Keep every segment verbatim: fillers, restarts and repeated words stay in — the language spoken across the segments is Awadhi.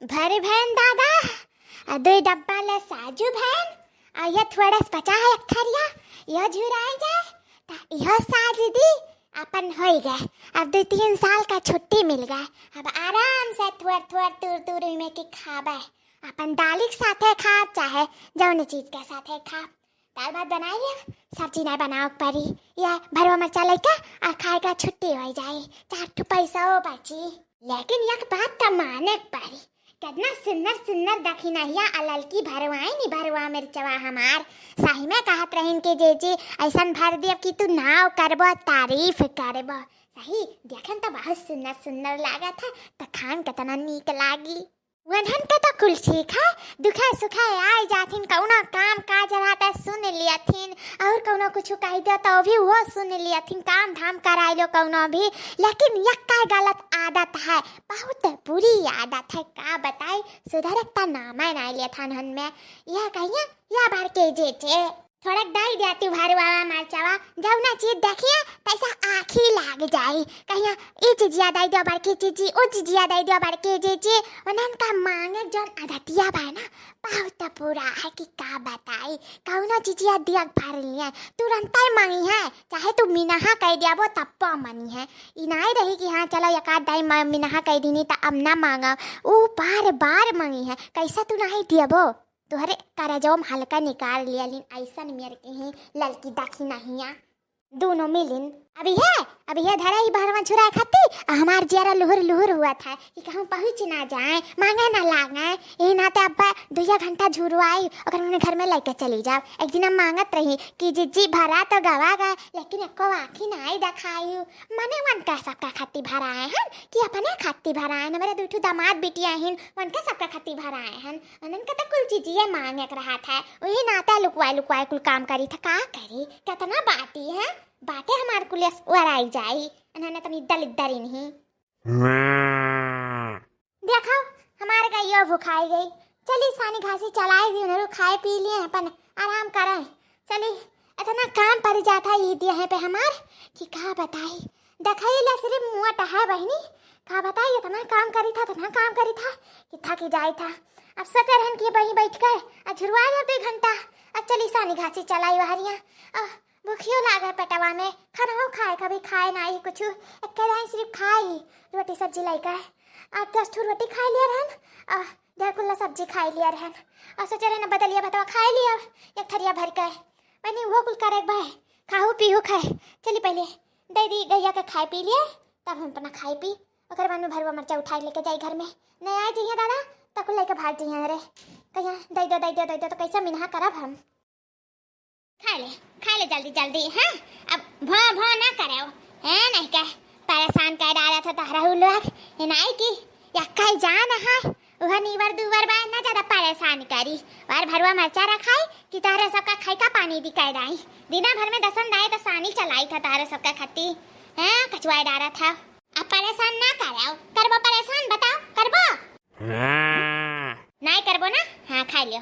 भर भएन दादा, आ दुई डब्बा ले साजु भएन, आ यह थोड़ा सा बचा है एक थरिया, यह झुराइ जाए, त यह साज दी, अपन होइ गए। अब दुई तीन साल का छुट्टी मिल गए, अब आराम से थोड़ थोड़ तूर तूर में के खाबे, अपन दाली के साथे खाब, चाहे जौन चीज के साथे खाब। दाल भात बनाइ लिया, सब्जी नाहीं बनावे के परी। या भरवा मरचा लइका आ खाए का छुट्टी होइ जाए, चार ठो पैसा हो बची। लेकिन एक बात त माने के परी, कितना सुन्नर सुन्नर दखिनहिया आ ललकी भरवाइन भरवा मरचवा हमार। सही में कहत रहिन कि जीजी अइसन भर दियब कि तू नाव करबो, तारीफ करबो। सही, देखे में त बहुत सुन्नर सुन्नर लागत है, त खाए में कितना नीक लागी। वनहन के त कुल ठीक है, दुखे सुखे आइ जाथिन, कउनो काम काज रहत है सुन लियथिन, अउर कउनो कुछु कहि दियो तउ भी वो सुन लियथिन, काम धाम कराइ लो कउनो भी। लेकिन यक्का गलत आदत है, बहुत बुरी आदत है, का बताई, सुधरे त नामे नाहीं लेथन हन में। यह कहिया, या बार के जेठे थोड़क डाइ द्या तू भरुआ मरचवा, जउना चीज देखिया तइसा आँखी लागि जाई। कहिया ई चीजिया दइ द्या बड़की जीजी, ऊ चीजिया दइ द्या बड़की जीजी। उन्हन का माँगे जउन आदतिया बा ना, बहुत बुरा है कि का बताई। कउनो चीजिया दिया भर लिया, तुरंतइ माँगिहैं, चाहे तू मिनहा कइ द्याबो तब्बो मनिहैं। ई नाहीं रही कि हाँ चलो एक आध दाई म-, मिनहा कइ दीनी त अब ना माँगब। ऊ बार बार माँगिहैं, कइसा तू नाहीं द्याबो। तोहरे करजवा में हल्का निकाल लिया लिन, अइसन मेर के ही ललकी दखिनहिया। दूनो मिलिन, अब इहे, अब इहे धरा ही भरवा झुराए खाती, आ हमार जियरा लुहुर लुहुर हुआ था कि कहूँ पहुँच ना जाए, माँगे ना लागे। यही नाते अब दुइया घंटा झुरवाई, ओकर मने घर में लइके चली जाब। एक दिन हम माँगत रही कि जीजी भरा तो गवा गए, लेकिन एको आँखी नाहीं देखाई। मने वन का सबका खाती भराए हन कि अपने खाती भराए हन, हमरे दुइ ठो दामाद बिटिया हिन, वन का सबका खाती भराए हन। उन्हन के त कुल चीजिए माँगे के रहत है, उही नाते लुकवाए लुकवाए कुल काम करी था। का करी, केतना बाटी है, बाटे हमार कुल ओराई जाई, उन्हन तनी दलिद्दर इनही। देखो, हमार गइयो भुखाई गई। चली सानी घासी चलाई दी, उन्हरो खाए पी लिए, अपन आराम करें। चली, इतना काम परि जात है ई देह पे हमार कि का बताई। देखइला सिर्फ मोट है बहिनी, का बताई, इतना काम करी था, इतना काम करी था कि थक जाई था। अब सोचे रहन कि वहीं बैठ के आ झुरवा ले दुइ घंटा, अब चली सानी घासी चलाई वहरिया। आ भूखियो लागे पेटवा में, खानवो खाए, कभी खाए नाहीं कुछु, एक्के दाई सिर्फ खाई रोटी सब्जी लइके। आ दस ठो रोटी खाइ लिया रहन, आ डेढ़ कुल्ला सब्जी खाइ लिया रहन, आ सोचे रहन बदलिया भतवा खाइ लिया एक थरिया भर के। बहिनी, वो कुल करे के भाई, खाहू पीहू खाए। चली पहिले दइ दी गइया के खाए पी लिए, तब हम अपना खाए पी, ओकर बाद में भरुआ मरचा उठाए लेके जाई घर में। नहीं आए जइया दादा, त कुल लइके भाग जइया रे। कहिया दइ दो, दइ दो, दइ दो, तो कइसा मिनहा करब हम? खाए ले, खाए ले जल्दी जल्दी, हाँ? अब भौं भौं ना करेव, हैं? नहीं कहे, परेसान कइ डारत है तहरा उ लोग। ये नाहीं कि यक्का जान है, उह नीवर दूवर बा, ना ज्यादा परेसान करी। और भरुआ मरचा रखाई कि तहरे सबका खाई का पानी दी कइ दाई। दिना भर में दसन दाई त सानी चलाई था तहरे सबका खत्ती, हैं? कचुआए डारत है। अब परेसान ना करेव, करबो परेसान, बताओ, करबो? नाहीं करबो ना? हाँ, खाइ लियो।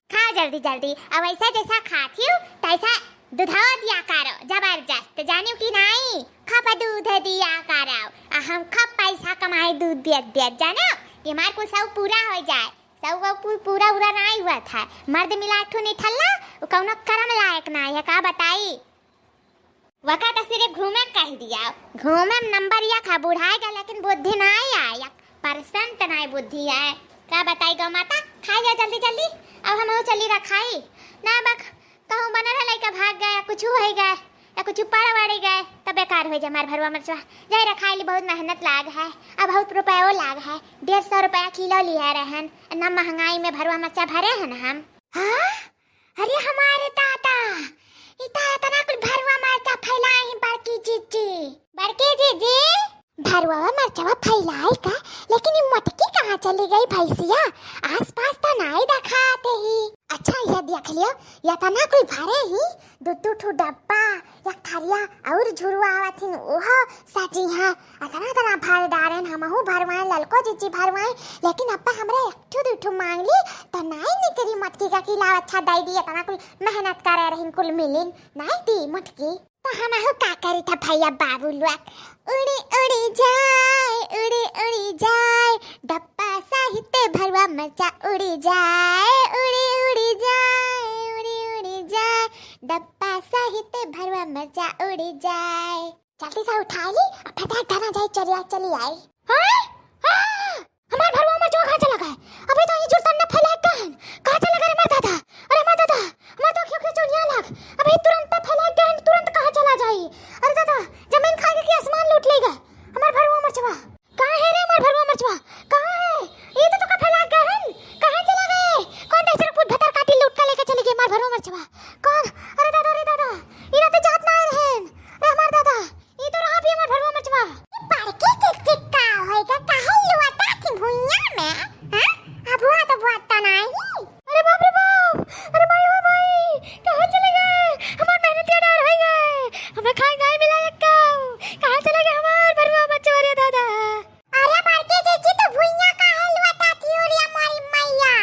खाओ जल्दी जल्दी। अब अइसा जइसा खात हियो, तइसा दूधवा दिया करो, जबरदस्त। जानियो कि नाहीं? खप दूध दिया करो। आ हम खप पइसा कमाई दूध देत देत, जानो? कि हमार कुल सौक पूरा होइ जाए। सौक पू-, पूरा उरा नाहीं हुआ था। मर्द मिला ठू निठल्ला, उ कउनो करम लायक नाहीं है, का बताई? वका त सिर्फ घूमे कहि दिया, घूमे में नंबर एक है, बुढ़ाए गए लेकिन बुद्धि नाहीं आए, एक परसेंट नाहीं बुद्धि आए। का बताई गौ माता, खाइ जा जल्दी जल्दी, अब हमहू चली रखाई। ना बक, कहूँ बनल है लइका भाग गए, कुछु होइ गए, या कुछु पड़ वड़ गए, त बेकार होइ जाए हमार भरुआ मरचा। जाए रखाई ली, बहुत मेहनत लाग है, अब बहुत रुपयो लाग है, डेढ़ सौ रुपया किलो लिहे रहन, ना महँगाई में भरुआ मरचा भरे हन हम। हाँ? अरे हमारे दादा, ई त एतना कुल भरुआ मरचा फैलाए हैं बड़की जीजी। बड़की जीजी? भरुआ मरचवा फैलाई का, लेकिन ई मोटकी कहाँ चली गई भैंसिया? आसपास त नाहीं देखात ही। अच्छा, यह देख लियो, एतना कुल भरे ही, दू दू ठो डब्बा, एक थरिया और झुरवा आवत हिन, ओहो सजी है। अतना अतना भर डारेन, हमहू भरवाएं, ललको जीजी भरवाएं, लेकिन अब्बा हमरे एक ठो दू ठो माँग ली, त नाहीं निकरी मोटकी का कि लाव अच्छा दइ दी, एतना कुल मेहनत करे रहिन, कुल मिलिन, नाहीं दी मोटकी। त हमहू का करी था भैया बाबू लोग, उड़ी उड़ी जाए, उड़ी उड़ी जाए, डब्बा सहित भर मरचा उड़ी जाए, उड़ी उड़ी जाए, उड़ी उड़ी जाए, डब्बा सहित भरुआ मरचा उड़ी जाए। जल्दी से उठा ली, अब फटाक धरा जाए, चोरिया चली आई। हाँ? हाँ! हमार भरुआ मरचवा कहाँ चला गए? अबे तो ये जुर्तन न फैला गहन। कहाँ चला गए हमार दादा? अरे हमार दादा, हमार तो क्यों क्यों चोरिया लग। अबे तुरंत पे फैला गहन, तुरंत कहाँ चला जाई? अरे दादा, जमीन खा के आसमान लूट लेगा। हमार भरुआ मरचवा। कहाँ है रे हमार भरुआ मरचवा? कहाँ है? ये तो तोका फैला गहन। कहाँ चला गए? कौन दहिजरा पूत भतार काटी लूट के लेके चली गई हमार भरुआ मरचवा? कौन? अरे दादा, अरे दादा, ये तो जात ना आए रहन। अरे हमार दादा, ये तो रहा भी हमार भरुआ मरचवा। ये बड़की चिकचिक का होएगा, काहे लुआता थी भुइयां में? हाँ? अब हुआ तो बहुत तो नहीं। अरे बाप रे बाप, अरे भाई, ओ भाई, कहाँ चले गए? हमार मेहनतिया डार होई गए, हमें खाए नाहीं मिला एक्का। कहाँ चले गए हमार भरुआ मरचवा रे दादा? अरे बड़की जीजी, तो भुइयां काहे लुआता थी रे मोरी मैया?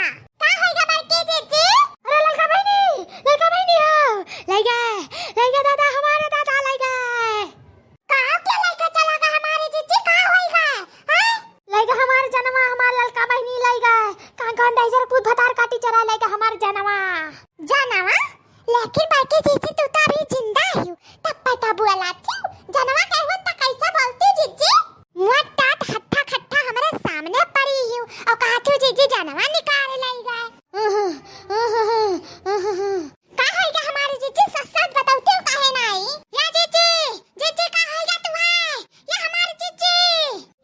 का होई गा बड़की जीजी? अरे ललका बहिनी, ललका बहिनी हो, लइ गए, लइ गए दादा, हमारे दादा लइ गए। कहाँ के लइके चला गा हमारे जीजी, का होई गा? हाँ? लइ गा हमार जनवा, हमार ललका बहिनी लइ गा। कहाँ कौन दहिजरा पूत भतार काटी चला लइ गा हमार जनवा। जनवा? लेकिन बड़की जीजी, तू तो अभी जिंदा ही हो, तब पता बुआ लाती हो। जनवा कहू त कैसे बोलती हो जीजी? मुआ टाट हट्ठा खट्ठा हमारे सामने पड़ी ही हो, और कहा तू जीजी जनवा निकाल लइ गए। का होइगा हमारी जीजी, सच सच बतौती हो काहे नाई? या जीजी, जीजी का होइगा तुम्हें? या हमारी जीजी,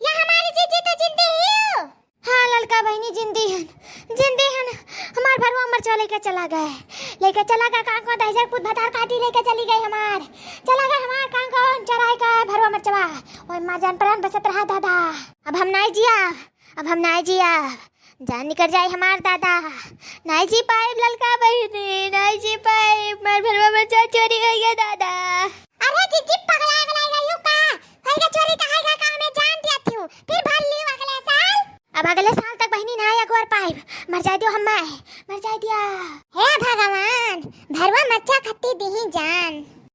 या हमारी जीजी तो जिंदी ही हो? हाँ ललका बहिनी, जिंदी हन, जिंदी हन। हमार भरुआ मरचवा लइके चला गए, लइके चला गए। कहाँ कौन दहिजरा पूत भतार काटी लइके चली गई हमार, चला गए हमार कहाँ कौन चराई का भरुआ मरचवा। ओए माँ जान प्राण बसत रहा दादा। अब हम नाई जिया, अब हम नाई जिया। जान निकल जाए हमार दादा, नाई जी पाइब ललका बहिनी, नाई जी पाइब, हमार भरुआ मरचवा चोरी होइ गया दादा। अरे जीजी पगला गलाई गई हो का? होइगा चोरी तो होइगा का, हमें जान दिया थी, फिर भर लियो अगले साल। अब अगले साल तक बहिनी ना अगोर पाइब, मर जाए दियो हम, मैं मर जाए दिया। हे भगवान, भरुआ मरचा खत्ती दिही जान।